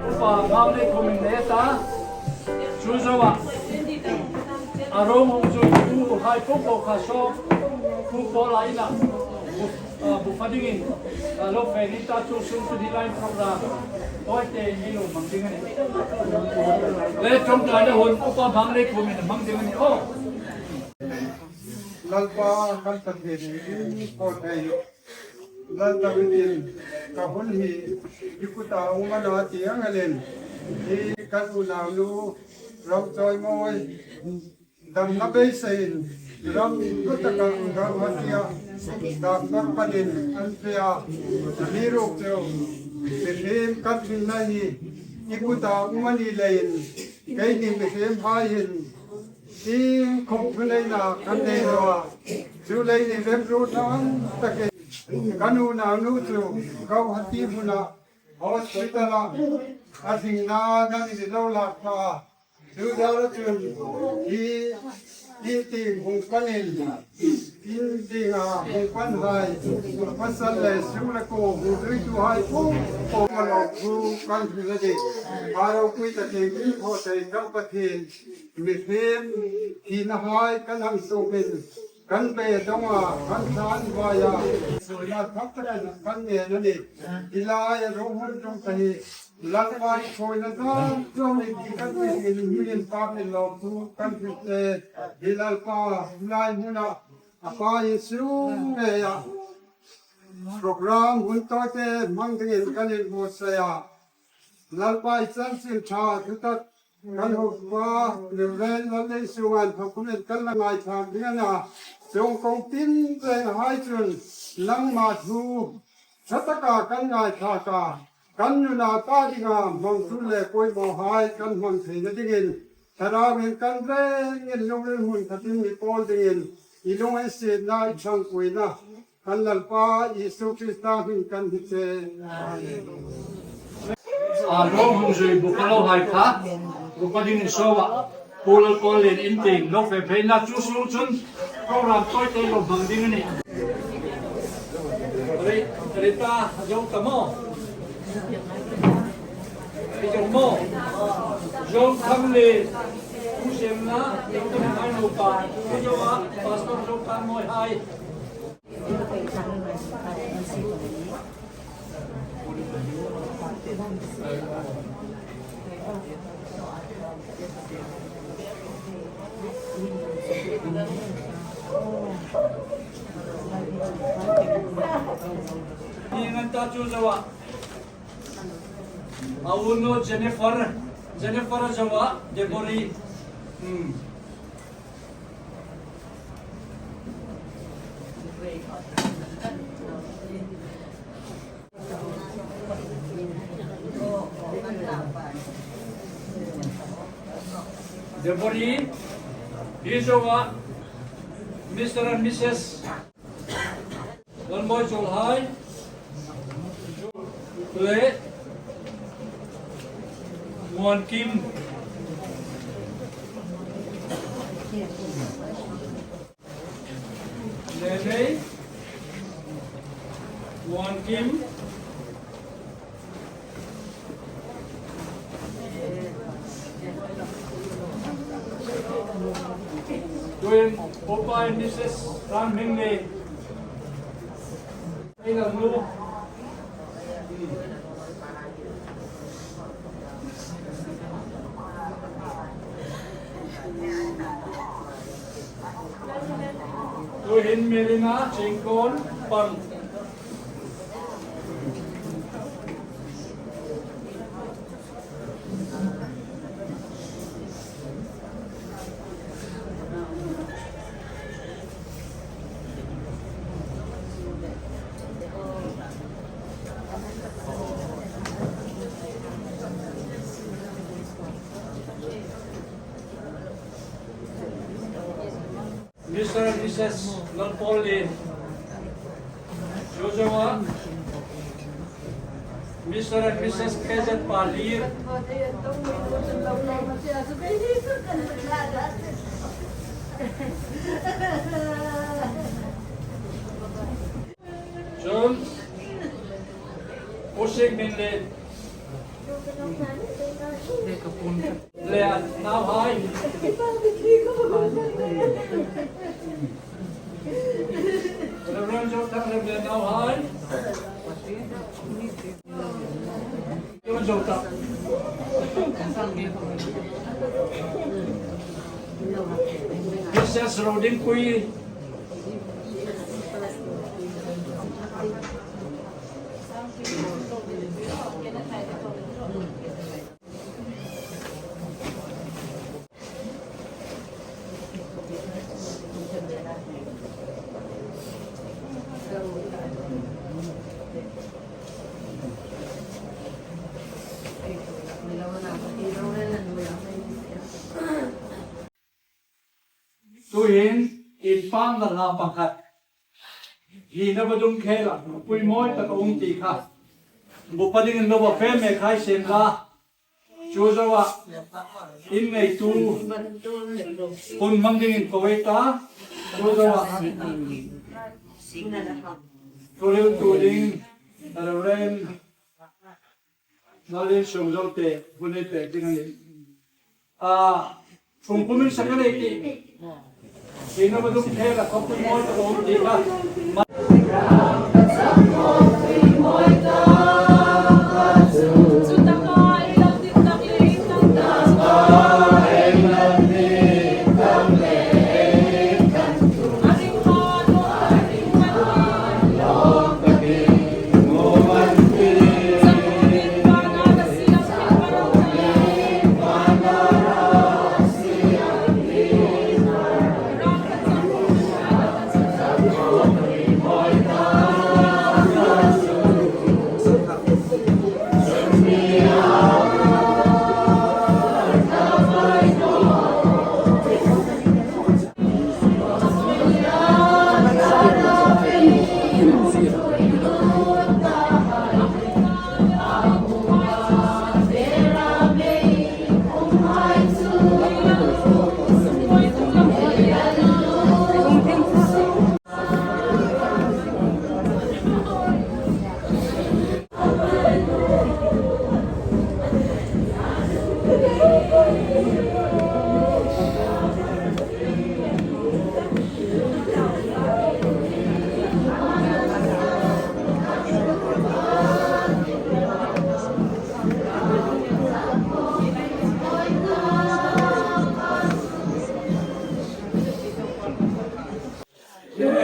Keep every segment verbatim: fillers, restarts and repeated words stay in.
Upa Bang le kumin le ta. Chu zoa. A ro hung chu tu hai po po kha so. Pu po la ina. Bu, ah, bu fa dingin. Ah, lo fe ni ta chu sun tu di line program. Oi te ni lo mang ding a ni. Le ṭawngṭaina hun Upa Bang le kumin mang ding a ni. Oh. Lalpa kan Pathien, ko thei. Lal Davidin, ka hun hi i kuta um a na ti ang elin, hi kan unau nu Ramchawimawi, damna beiseiin, ram ru taka Guwahati-a, doctor panin an fe a, amiruokchu, mihriem kan hringna hi i kuta um a ni leiin, keini mihriemhai hin, Iengkhom thuneina kan nei naw a. Chuleiin remruotna ang takin kan unau nu chu Guwahati hmuna hospital-a a hringna dang ni lo lak ta. Chu zara chun hi, hi tieng hung panin, hi tienga hung panhai, pasal le su le kuo hung ruituhai po po ka lawmthu kan hril a tih. A ropui takin i thaw thei kan Pathien, mihriem thinahai kan hang suokin, kan beidonga, kan thlangvaia, sawina thak takin kan ngen a nih. Hi lai a ro hun ṭawngṭai hi Lalpa i thawina zat zawng ni ti kan ti hin, hmingin pakin lawmthu kan hril che. Hi Lalpa, hi lai hmuna a pa in sum ngeia program hun tawite hmang dingin kan inbuotsai a. Lalpa i chanchin ṭha thutak kan hawpa, Reverend Lalneisungan thawkhumin kan la ngaithla ding a na. Chuong kawng tin tlengahai chun nangma thu ṭha taka kan ngaithlak a, kan nunau ta dinga hmang thu le pawimawhai kan hmang theina dingin, Thlarauvin kan rengin lungril hmun thatin mi pawl dingin, i lunginsietna, i ṭhangpuina, kan Lalpa Isu Krista hmingin kan hril che. A ro hung zui buk a lo hai kha, buk a ding in so a, Pu Lalpawllien in tieng lo fe phei a na, chu sung chun program tawite lo hmang ding a nih. Rita, a zo ta maw? A zo maw? Zo kham le, Pu Siemna, zo kham hai lo pa, a zo a, Pastor zo kham mawi hai. Ni ngan ta chu zo a. A unu Jennifer, Jennifer zo a, Debori. Hmm. February, hi zoa, Mister and Missus Lalmawi Chawlhai le Muan Kim. Lelei, Muan Kim. Tuin, Upa and Missus Ram Hming le. Ei la nu. Tuhin Melina Chingkon Pang. Mister and Missus Lalpawl le Joshua, Mister and Missus K Z Palir, John, Osik Minlin. Le nauhai. Reverend Jothang le nauhai. Reverend Jothang. Missus Roding Kui. Tuhin, inpakna hla pakhat. Hi na vadung khela, pui mawi taka um ti kha. Bupa dingin lo va fe me khai sem la. Chu zoa. In ngeitu. Hun hmang dingin ko ei ta. Chu zoa. Thu hril tu ding. Reverend. Nalin sung zo te, hun ei pek ding a nih. A, sung pumin sakal ei ti. Ina ma dum thela, khawpui mawi taka um ti kha.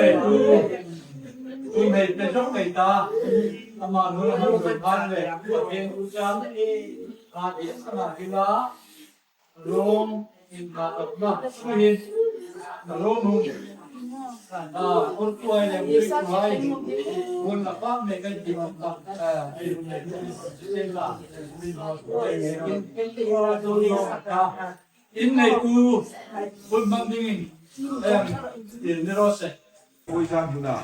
Ei, tu, tu hei pe zawk ei ta. Ama nun a hmang zui khan le, Pathien thu chang, a ti sama hi la, rawng in ka tak na, tu hi, ka rawng nu. A, kul tu ai le, kul tu ai. Mun la pa me ka ti ma pa. A, ei, ei, ei, ei, la. Ei, ei, ei, ei, ei, la. In neitu, hun hmang dingin, em, in ni raw se. Voi zan huna.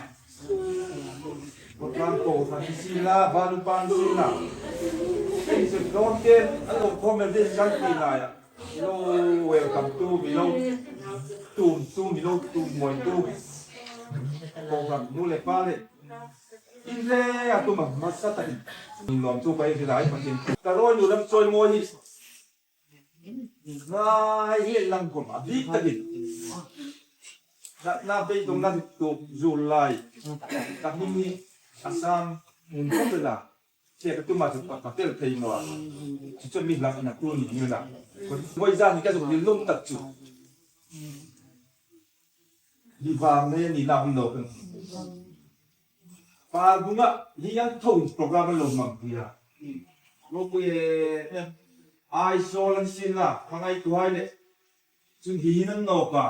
Program ko kha ni sien la, balu pan sien la. Ei se don ke, a lo ko me de san ti la ya. Lo welcome to, mi lo tum tum, mi lo tum moi tum. Ko kha nu le pa le. In le a tu ma, ma sa ta in. Lawm tu pa in la, ai pa in. Ka roi nu ram choi mo hi. Ngai le lang khom a bik takin. Na, na pei tong na tuk zul lai. Ka hming hi Assam mun khop la. Che ka tuma chu pa, pa tel thei naw a. Chu chu mi lang na tu ni ni la. Voi zan ni ka zuk ni lum tak chu. Ni vang ne ni na hum lo kan. Par bunga hi an tho program lo mang pui a. Lo pui e, e. Aizawl an sien la, hmangaituhai le. Chun hi hin an nawk a.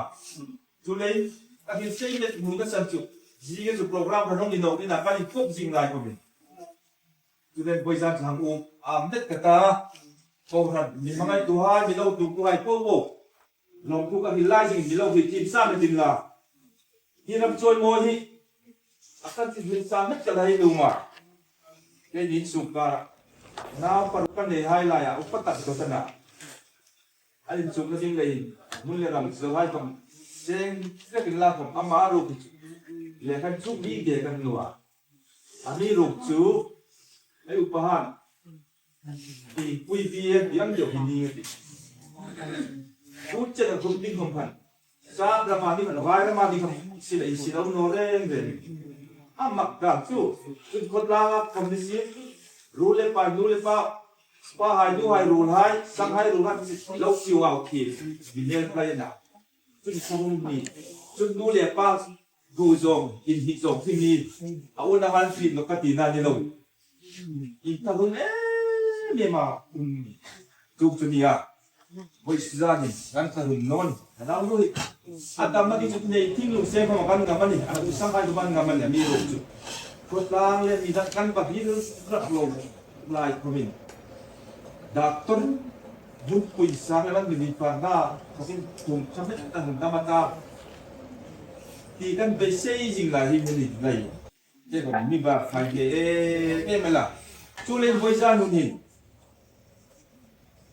Chuleiin, ka hin sei met hmun ka san chu. Zinga chu program ka hung ni nawk dingin a kan inpawk zing lai khom in. Chuleiin voi zan chu hang um, am det ka ta. Kohran, mi hmangaituhai, mi lo tumtuhai po po. Lawmthu ka hril lai zing mi lo hril kim sa met inla. Hi ram chawimawi hi. A kan ti hril sa met ka lai lo ma. Keini suk ka. Nau paruk kan nei hai laia, upa tak dawt a na. A inchukna ding leiin. Hmun le ram zawhai khom. Seng, ka hril la khom. Ama ruok. Le kan chuk mi de kan nuwa. Amiruokchu. Ei upahan. Ti pui ti e, ti ang deu hi ni ti. Kut chen a khum ding khom khan. Sang rama ni khan, vai rama ni khan, sila i sila u no reng reng. A mak dan chu, chu khawtlanga khom ni si. Ru le pa, nu le pa, pa hai, nu hai, ru hai, sang hai, ru hai, lo siu au khi. Bi nel phai na. Chun sawm ni, chun nu le pa, du zong, in hi zong, hi ni, a un a han fi lo ka ti na ni lo. In ta hun em em a, um, tuk chu ni a. Voi si za ni, kan ta hun non, a nau lo hi. A tam na ki chu nei, thing lung se ma kan ngam a ni, a tu sang hai tu ban ngam a ni, amiruokchu. Khawtlang le mi dan kan pa hi rak lo, lai khom in. Doctor, Bun pui sang le man mi ni pa na, ka sin tum cham met ta hun ta ma ta. Ti kan beisei zing lai hi mi ni lai. Te ko mi ba khai ke e, e me la. Chuleiin voi zan hun hin.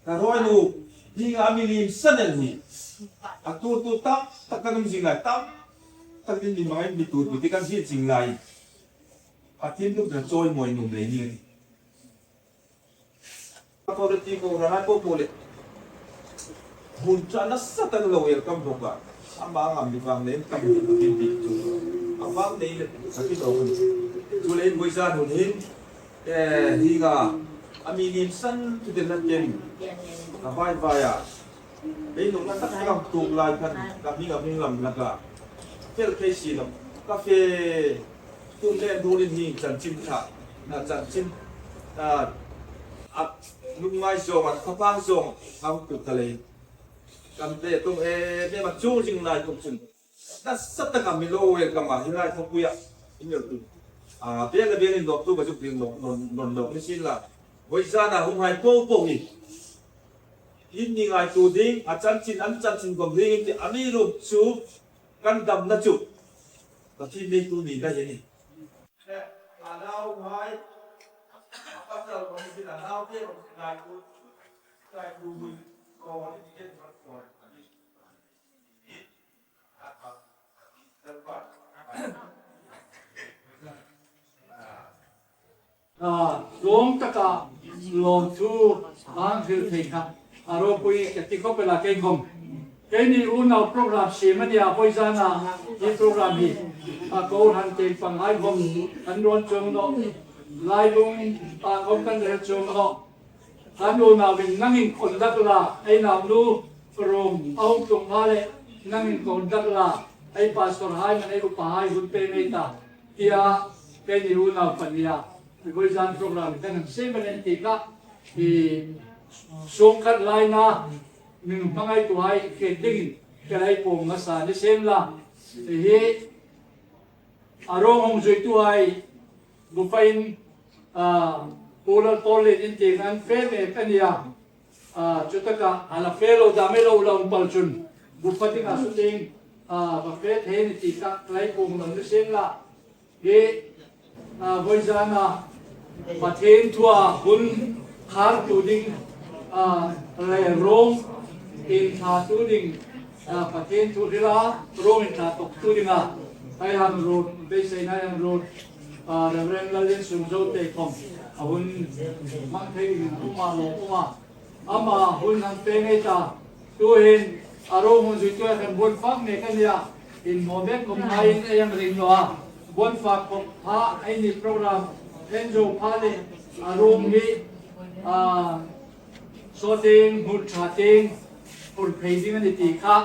Ka roi nu, hi nga mi lim san el hi. A tu tu tam, tak kan um zing lai tam. Tak din mi mangai mi tu tu ti kan zin zing lai. A tin tu kan chawimawi nuom lei ni. Ko le ti ko ra ko ko le. Hun cha na sa ta lo el kam ro ka. Ama ngam ni bang le kam ni bi bi tu. A bang nei le sa ki lo. Chuleiin voi zan hun hin. Eh, hi nga. A mi nim san tu den na ken. Ka vai vai a. Ei nung na tak lam tuk lai khan. Ka mi ngam ni lam la ka. Fel thei si lo. Ka fe. Tum le nun in hi chanchin kha, na chanchin, a, a, lungngai zawng an, khawpang zawng, hang tuk ta lei. Kan te tum e, te ma chung zing lai tum chun. Nasa taka mi lo welcome a, hi lai khawpuia, in lo tum. A, bel le bel in lawmthu ka zuk ding lo, lo, lo, lo, ni sin la. Voi zana hung hai po po hi. In ni ngaituo ding, a chanchin, an chanchin khom ding, ti amiruokchu, kan damna chu. Ka thi mi tu ni da hi ni. A, tlawm taka lawmthu a hang hril thei kha a ropui ka ti khawp el a kei khom. Keini unau program siem a nia, voi zana hi program hi a kohran tieng panghai khom kan rawn chuong nawh. Lailung a khom kan rel chuong nawh. Kan unauin nangin conduct la, ei naunu room a hung tlung pha le nangin conduct la, ei pastor hai man ei upa hai hun pe mei ta. Tia, keini unau pahnia, voi zan program kan hang siem a nih ti kha, i sawng khat laina, min hmangaituhai khen dingin, ka hei pawm masa ni sien la. Hi, a rawng hung zuituhai, bufain, a, Pu Lalpawllien in tieng an fe mek a nia. A, chutaka a la fe lo dam ei lo la um pal chun, bu pha dinga sutling, a, va fe thei ni ti ka tlai kung lo ni sien la. Hi, a, vawizana Pathien thua hun khartu ding, a, le ruong inthlatu ding, a, Pathien thu hrila ruong inthlatu dinga ei hang ruot, beiseina ei hang ruot, a, Reverend Lalliansung Zote khom a hun hmang thei ding um a lo um a. Ama hun hang peng ei ta. Tuhin a ruong hun zuitu ei khan buon fak mek a nia. Inhmaw mek khom haiin ei hang ring naw a. Buon fak khom pha ei ni program en zo pha le a ruong hi, a, saw tieng, hmur ṭha tieng, hmur phei ding a ni ti kha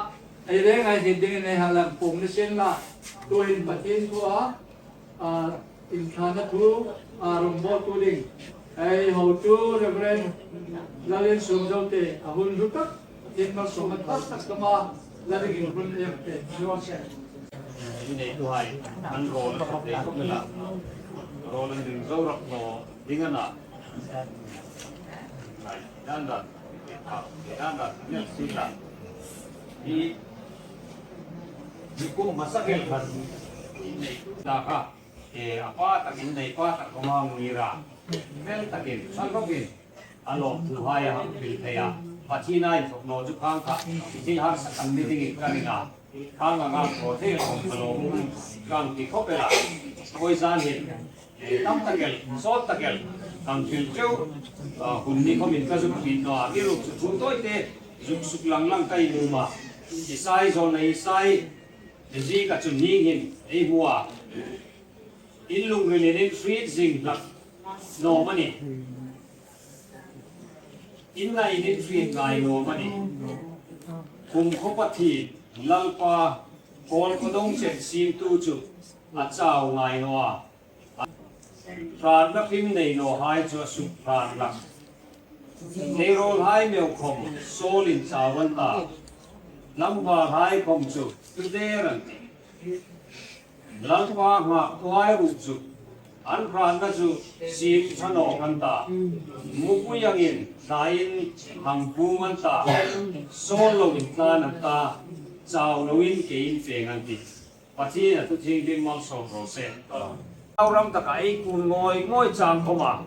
ei reng ei hriet dingin ei hang lang pung ni sien la. Tuhin Pathien thua, a, inthlana thu, a, rawngbawltu ding ei hotu Reverend Lalliansung Zote a hun hlu tak, Pathien malsawmna tak tak tuma la dingin hun ei pe. Hi neituhai an rawl a thawk dei khawp el a. Rawl an ding zo rak naw ding a na. Nai, dan dan. Dan dan. Nel si la. Hi Nikum hmasa kel khan inneitu ta kha, e, a pa takin, nei pa tak khoma ngir a, fel takin, a lawkin, a lawmthuhai a hang hril thei a. Pathien a inthawk naw chu khang kha, i thil harsa tak ni dingin ka ring a. Khang anga thaw thei khom ka lawm um, ka hang ti khawp el a. Vawisun hin, tam tak el, sawt tak el, kan thil ṭheu, a, hun ni khomin ka zuk hril naw a, amiruokchu thu tawite zuk suk lang lang ka in um a. Isai zawlnei Isai, zika chun hieng hin ei hmu a. In lungrilin in hriet zing hlak naw am a ni? In nain in hriet ngai naw am a ni? Kumkhuo Pathien, Lalpa, kawlkhaw dong chen siemtu chu a chau ngai naw a. Hratna hrim nei nawhai chu a suk hrat hlak. Tleirawlhai meu khom sawlin chau an ta. Lamhmarhai khom chu tu der an tih. Lalpa nghaktuhai ruok chu an hratna chu siem ṭha nawk an ta. Mupui angin hlain hang pum an ta. Sawl loin tlan an ta. Chau loin keiin peng an tih. Pathien a thu thienghlim malsawm raw se. Au ram taka ei kun ngawi ngawi chang khoma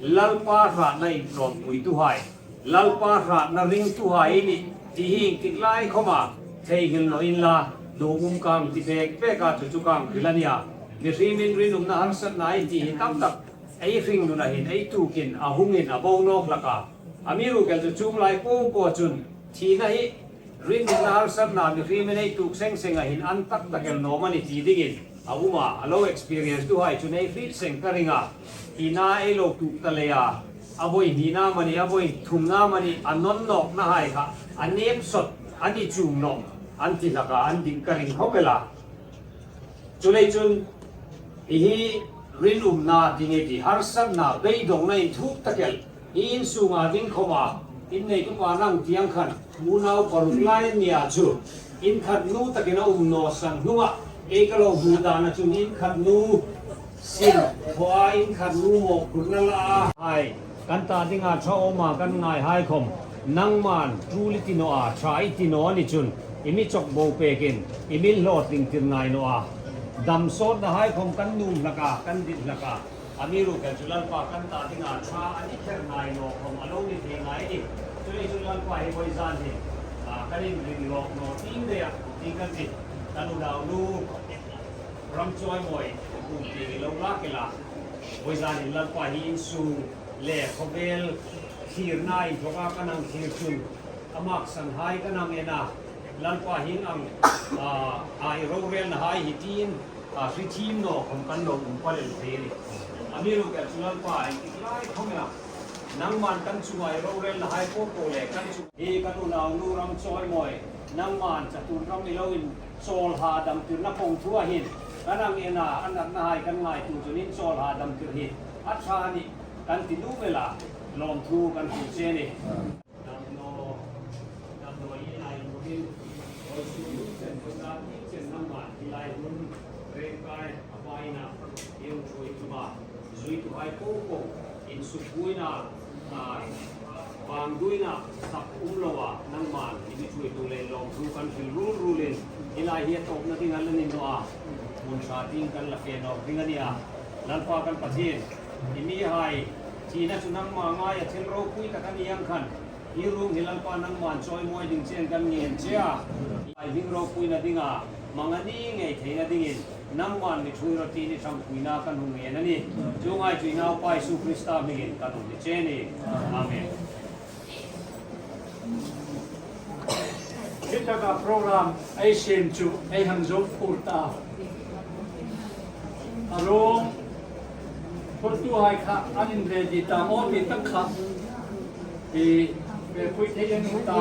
Lalpa hratna intlawmpuituhai, Lalpa hratna ringtuhai i nih ti hi intik lai khoma theinghil naw inla, nuom um ka hang ti pek pek a, chu chu ka hang hril a nia. Mihriemin rinumna harsatna ei ti hi tam tak ei hringnuna hin ei tukin a hungin a bo nawk hlak a. Amiruokchu chu chuong lai po po chun thina hi rinumna harsatna mihriemin ei tuk seng seng a hin an tak tak el naw am a ni ti dingin a um a, a lo experience tuhai chun ei hriet seng ka ring a. Thina ei lo tuk ta leia, a vawi hnina am a ni, a vawi thumna am a ni, a nawn nawknahai kha a nêm sawt, a ni chuong nawh an ti hlak a, an ding ka ring khawp el a. Chuleiin chun hi hi rinumna ding ei ti, harsatna, beidongna inthuk tak el, hi in sunga ding khoma inneitupa nang tieng khan unau paruk lai an nia chu, inkhat nu takin a um naw san hnunga ei ka lo hmu dana chun inkhat nu sin thawa, inkhat nu mawphurna la a hai. Kan ta dinga ṭha awma kan ngaihai khom, nangman tul i ti naw a, ṭha i ti naw a ni chun, i mi chawk bo pekin, i mi hlawtling tir ngai naw a. Dam sawtnahai khom kan nuom hlak a, kan dit hlak a. Amiruokchu Lalpa kan ta dinga ṭha a ni kher ngai naw khom a lo ni thei ngai a nih. Chuleiin chun Lalpa hi vawizan hin, a, kan inring lawk naw ding dai a, ding kan ti. Kan unaunu Ramchawimawi, kum ti lo lak el a. Vawizan hin Lalpa hi insung le khawvel thlirna inthawka kan hang thlir chun, a maksanhai kan hang en a. Lalpa hieng ang, a, a i rorelnahai hi tiin, a, hrethiem naw khom kan lo um pal el thei a nih. Amiruokchu Lalpa, intik lai khom el a, nangman kan chunga i rorelnahai po po le kan chung hi kan unaunu Ramchawimawi, nangman chatuon ram i lo inchawl hadam tirna pawng thua hin kan hang en a, a natnahai kan ngaituo chun inchawl hadam tir hi a ṭha a nih kan ti nuom el a, lawmthu kan hril che a nih. Damnaw, damnaw i lai hmun hin, vawisun chen, vawisun chen nangman hi lai hmun, rengkai a pa ina, i hung ṭhuoi tum a, zuituhai po po, insukbuoina, a, Vangduina sak um loa nangman i mi ṭhuoitu le lawmthu kan hril rul rulin, hi lai hi a tawpna ding a la ni naw a, hmun ṭha tieng kan la fe nawk ding a nih a. Lalpa kan Pathien, i mihai thina chu nangma ngaia thil ropui tak a ni ang khan, hi ruong hi Lalpa nangman chawimawi ding chen kan ngen che a. Hi ding ropuina dinga mangani ngei theina dingin nangman mi ṭhuoi rawh ti ni ṭhangpuina kan hung ngen a nih. Chu ngai chu i Naupa Isu Krista hmingin kan hung ni che a nih. Amen. Hi taka program ei siem chu ei hang zo phur ta. A ruong phurtuhai kha an inready ta maw ti tak kha. I, i pui thei a ni ta.